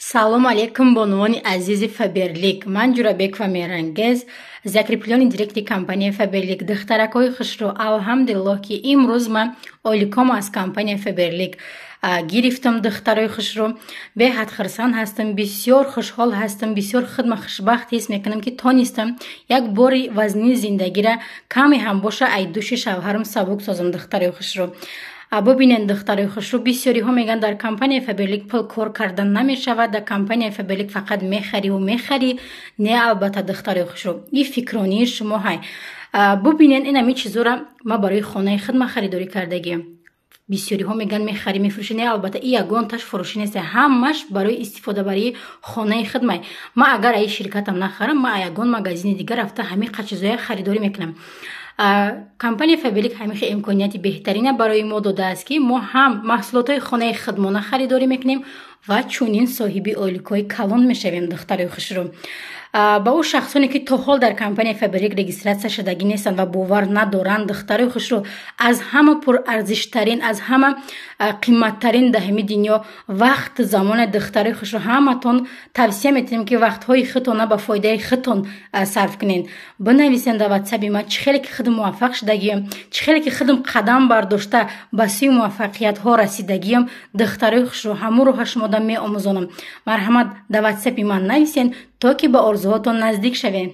Салом алейкум, бонувони азизи Фаберлик. Ман Ҷурабекова Меҳрангез, закреплённый директори компанияи Фаберлик. Духтаракҳои хушрӯ, алҳамдулиллоҳ, ки имрӯз ман ойликом аз компанияи Фаберлик гирифтам. Духтарои хушрӯ, беҳад хурсанд ҳастам, бисёр хушҳол ҳастам, бисёр худма хушбахт ҳис мекунам, ки тонистам як бори вазнини зиндагира каме ҳам боша ай души шавҳарам сабук созам. Духтарои хушрӯ, бубинед, духтарои хушрӯ, бисёриҳо мегӯянд, дар компанияи Фаберлик пул кор кардан намешавад, дар компанияи Фаберлик фақат мехариву мехарӣ. Не, албатта, духтарои хушрӯ, ин фикронии шумо ҳай. Бубинед, ин ҳамин чизоро ман барои хонаи худма харидорӣ кардагиам. Бисёриҳо мегӯянд, мехарӣ, мефурӯшӣ. Не, албатта, и ягонташ фурӯшӣ нест, ҳамаш барои истифодабарии хонаи худмай. Ман агар аи ширкатам нахарам, ман ягон магазини дигар рафта ҳамин чизоя харидорӣ мекунам. Компания Фаберлик ҳамин хел имконияти беҳтарина барои мо додааст, ки мо ҳам маҳсулотҳои хонаи худмона харидорӣ мекунем ва чунин соҳиби ойликҳои калон мешавем. Духтарои хушрӯ, ба ӯ шахсоне, ки то ҳол дар компанияи Фаберлик регистрация шудагӣ нестанд ва бовар надоранд, духтарои хушрӯ, аз ҳама пурарзиштарин, аз ҳама қиматтарин дар ҳамин дунё вақт, замоне. Духтарои хушрӯ, ҳаматон тавсия метиҳем, ки вақтҳои худтона ба фоидаи худтон сарф кунед. Бинависен дар ватсаби ман, чӣ хеле ки худм муваффақ шудагиям, чӣ хеле ки худм қадам бардошта ба сӯи муваффақиятҳо расидагиям. Духтарои хушрӯ, ҳамун роҳа шумода меомӯзонам. Марҳамат, дар ватсапи ман нависен, то ки ба орзуҳотон наздик шавем.